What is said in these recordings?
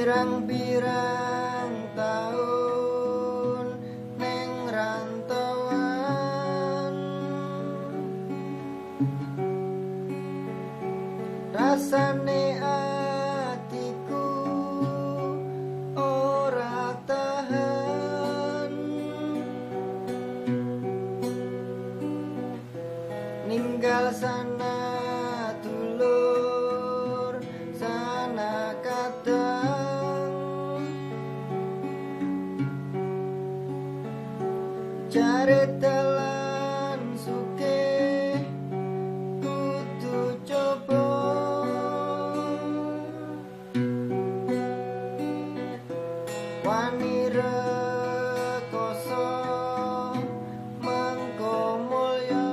Pirang-pirang taun neng rantauan, rasane atiku ora tahan. Ninggal sana dulur sana kadang, cari dalan sugih kudu coba. Wani rekoso mengko mulya,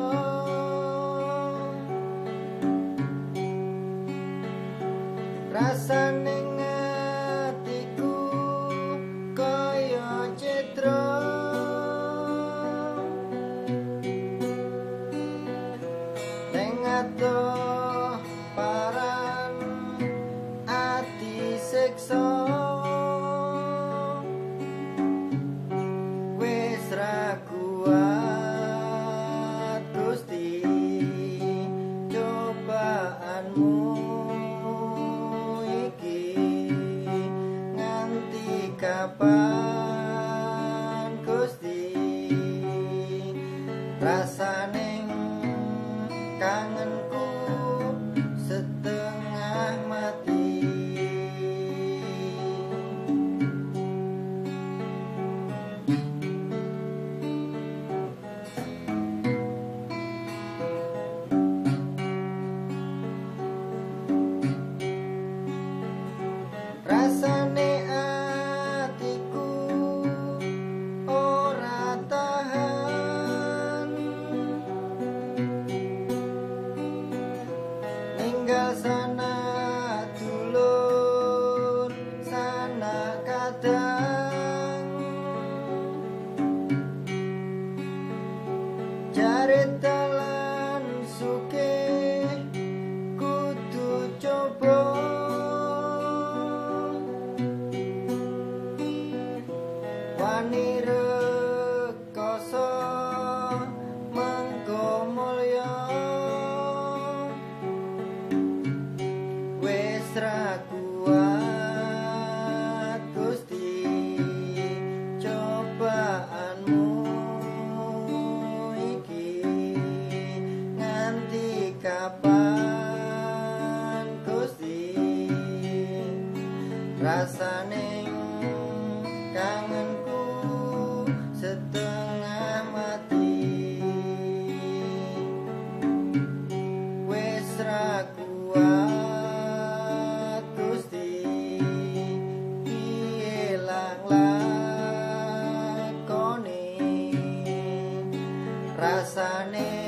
rasane atiku kaya citra. Neng adoh paran ati siksa, wis ra kuat Gusti cobaanmu iki, nganti kapan Gusti rasane kangenku setengah mati. Rasane atiku ora tahan, ninggal sana dulur sana kadang, cari dalan sugih kudu coba. Wani rekoso mengko mulya, wis ra kuat Gusti cobaanmu iki, nganti kapan Gusti rasane kangenku setengah mati. Wis ra kuat Gusti piye lang lakone, rasane